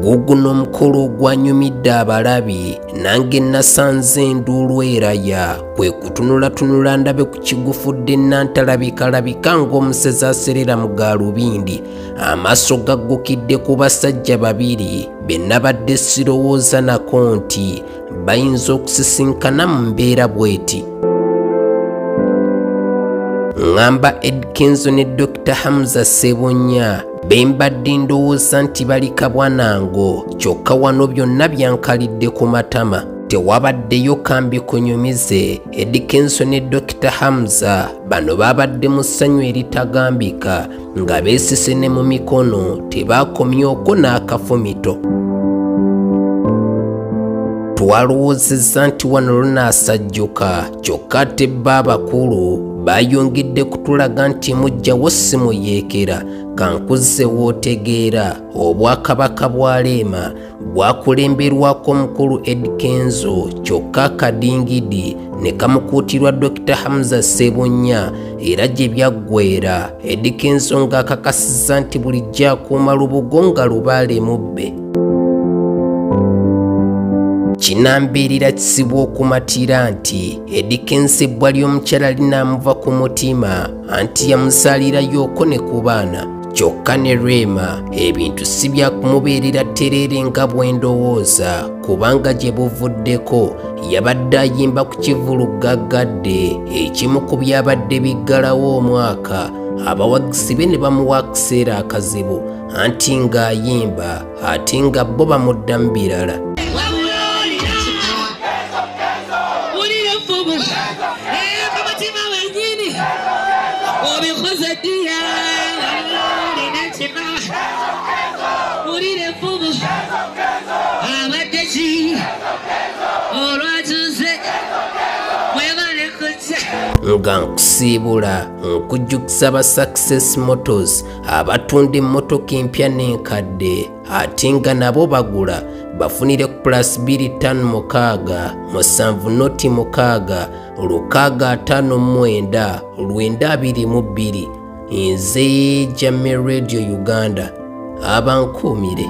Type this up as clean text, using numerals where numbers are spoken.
Guguno omukolo ogwanyumidde abalabi nange nasanze enduulu eraya kwe kutunulatunula ndabe ku kigufudde nantalabikalabika ng'omusezi aserera mu gaalubindi. Amaaso gaggukidde ku basajja babiri be nabadde sirowooza nako nti bayinza okusisinkana mu mbeera bw'eti. Ŋŋamba Eddy Kenzo ne Dr. Hamza Ssebunya be mbadde ndowooza nti bali kabwanango, kyokka wano byonna byankalidde ku matama. Tewabaddeyo kambi kunyumize. Eddy Kenzo ne Dr. Hamza bano babadde mu ssanyu eritagambika nga beesise ne mu mikono, tebaakomye okwo n'akafumito. Twalowoozezza nti wano lunaasajjuka, kyokka ate bo abakulu bayongedde kutulaga nti muggyawo si muyeekera. Kankuzze w'otegeera obwakabaka bwa Leema bwakulemberwako omukulu Eddy Kenzo, kyokka akadingidi ne kamukuutirwa Dr. Hamza Ssebunya era gye byaggweera Eddy Kenzo ng'akakasizza nti bulijjo akuuma lubugo nga lubaale mubbe. Kinambeerera kizibu okumatira nti Eddy Kenzo ebbwa ly'omukyala linaamuva ku mutima anti yamusaalirayooko ne ku baana. Kyokka ne Rema ebintu si bya kumubeerera ttereere nga bwe ndowooza, kubanga gye buvuddeko yabadde ayimba ku kivvulu gaggadde ekimu ku byabadde biggalawo omwaka, abawagizi be ne bamuwa akaseera akazibu anti ng'ayimba ate nga bo bamuddamu birala. Nga nkusiibula nkujjukisa ba Success Motors abatunda emmotoka empya n'enkadde ate nga nabo bagula, bafunire ku +256 706 659 922. Nze Jamie Radio Uganda, abankuumire.